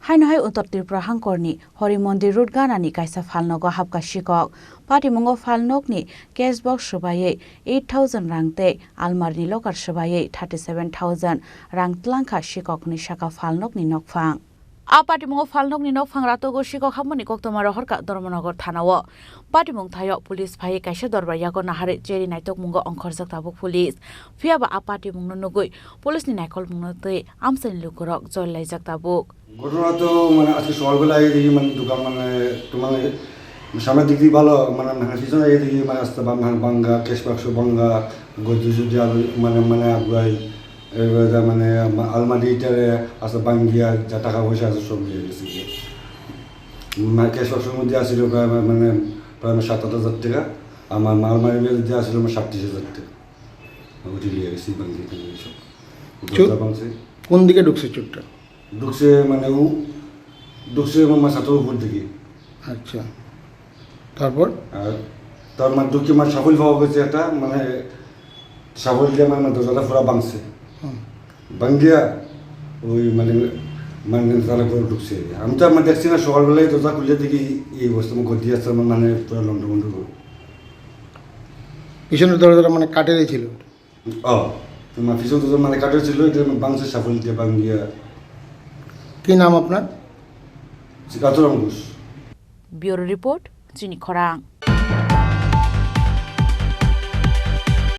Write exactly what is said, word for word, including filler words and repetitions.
Haino hai Uttor Tripura hangkorni Hari Mandir Road ganani kaisa phalnogo hapkha sikok. Patimungo phalnokni cash box swbaiwi eight thousand rang tei almarini locker swbaiwi thirty seven thousand rang tlangkha sikok hwnwi sakha phalnokni nokphang. A patimungo phalnokni nokphang ratogo sikok hapmani koktwma rohorkha Dharmanagar thanao. Patimung thaio police phaiwi kaisa dorbar yago naharwi cheri naitokmungo ongkhorjak tabuk police. Phiyaba a patimungno nugwi police ni naikolmungno twi amchaini lukurok jol laijak tabuk. ঘটনা তো মানে আজকে সকালবেলা এই দেখি মানে দোকান মানে তোমার সামনের দিক দিয়ে ভালো মানে মানে পিছনে এই দেখি মানে আস্তে বাং- মানে ভাঙ্গা, ক্যাশ বাক্স ভাঙ্গা, গদি যদি আরো মানে মানে আগুয়াই এবার মানে আলমারি ইটারে আস্তে ভাঙ্গিয়া যা টাকা পয়সা আছে সব নিয়ে গেছে গিয়ে। মানে ক্যাশ বাক্সের মধ্যে আসিল প্রায় মানে প্রায় সাত আট হাজার টাকা, আমার আলমারির মধ্যে আসিল আমার সাতত্রিশ হাজার টাকা। ওটি নিয়ে গেছি ভাঙ্গি টাঙ্গি সব। চুপ। দরজা ভাঙছে। কোন দিকে ঢুকছে চুরটা? ঢুকছে মানে ও ঢুকছে আমার মাথা তো উপর দিকে। আচ্ছা, তারপর? আর তার মানে ঢুকে মানে সাফল পাওয়া গেছে একটা, মানে সাফল দিয়ে মানে দরজাটা পুরো ভাঙছে। হুম। ভাঙিয়া ওই মানে মানে তারা করে ঢুকছে। আমি তো আমার দেখছি না, সকালবেলায় দরজা খুলে দেখি এই অবস্থা, আমার গদি আছে, আমার মানে পুরো লন্ডভন্ড। পিছনের দরজাটা মানে কাঠেরই ছিল? ও, তোমার পিছন তো মানে কাঠের ছিল, এটা ভাঙছে সাফল দিয়ে ভাঙিয়া। কি নাম আপনার? কাতুরাম Ghosh. Bureau report, Chini Khorang.